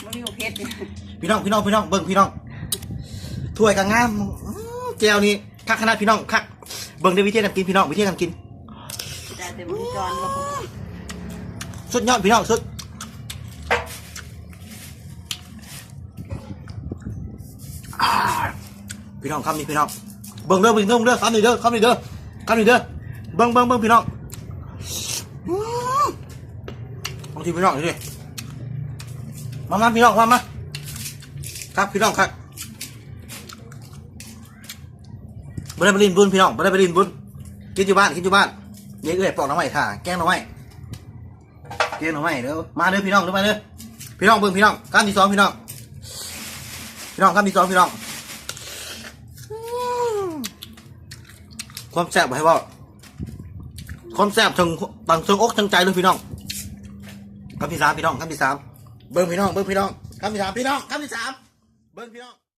ບໍ່ມີເຜັດ. ພີ່ນ້ອງ ພີ່ນ້ອງ ພີ່ນ້ອງ ເບິ່ງພີ່ນ້ອງ ຖ້ວຍກໍງາມ. ອືມ ແຈ່ວນີ້ຄັກຂະໜາດພີ່ນ້ອງ ຄັກ. ເບິ່ງເດີວິທີການກິນພີ່ນ້ອງ ວິທີການກິນ ແຕ່ເຕັມຈອນ. ສຸດຍອດພີ່ນ້ອງ ສຸດ. ອ່າ ພີ່ນ້ອງ ຄຳນີ້ພີ່ນ້ອງ ເບິ່ງເດີ ເບິ່ງເດີ ເບິ່ງເດີ ຄຳນີ້ເດີ ຄຳນີ້ເດີ ຄຳນີ້ເດີ. ເບິ່ງ ເບິ່ງ ເບິ່ງພີ່ນ້ອງ. ອືມ ບາງທີພີ່ນ້ອງ ນີ້ ມາ ມາພີ່ນ້ອງ ມາ ມາ ຄັກພີ່ນ້ອງ ຄັກ. ບໍ່ໄດ້ໄປຫຼິ້ນບຸນພີ່ນ້ອງ ບໍ່ໄດ້ໄປຫຼິ້ນບຸນ ກິນຢູ່ບ້ານ ກິນຢູ່ບ້ານ. ນີ້ເອື້ອຍປອກໜໍ່ໄມ້ຖ້າ ແກງໜໍ່ໄມ້ ແກງໜໍ່ໄມ້ເດີ. ມາເດີພີ່ນ້ອງເດີ ມາເດີພີ່ນ້ອງ. ເບິ່ງພີ່ນ້ອງ ຄຳທີສອງພີ່ນ້ອງ ພີ່ນ້ອງ ຄຳທີສອງພີ່ນ້ອງ. ອືມ ຄວາມແຊບບໍ່ໃຫ້ເວົ້າ ຄວາມແຊບເທິງ ເທິງອົກເທິງໃຈເລີຍພີ່ນ້ອງ. ຄຳທີສາມພີ່ນ້ອງ ຄຳທີສາມ. ເບິ່ງພີ່ນ້ອງ ເບິ່ງພີ່ນ້ອງ ຄຳທີສາມພີ່ນ້ອງ ຄຳທີສາມ. ເບິ່ງພີ່ນ້ອງ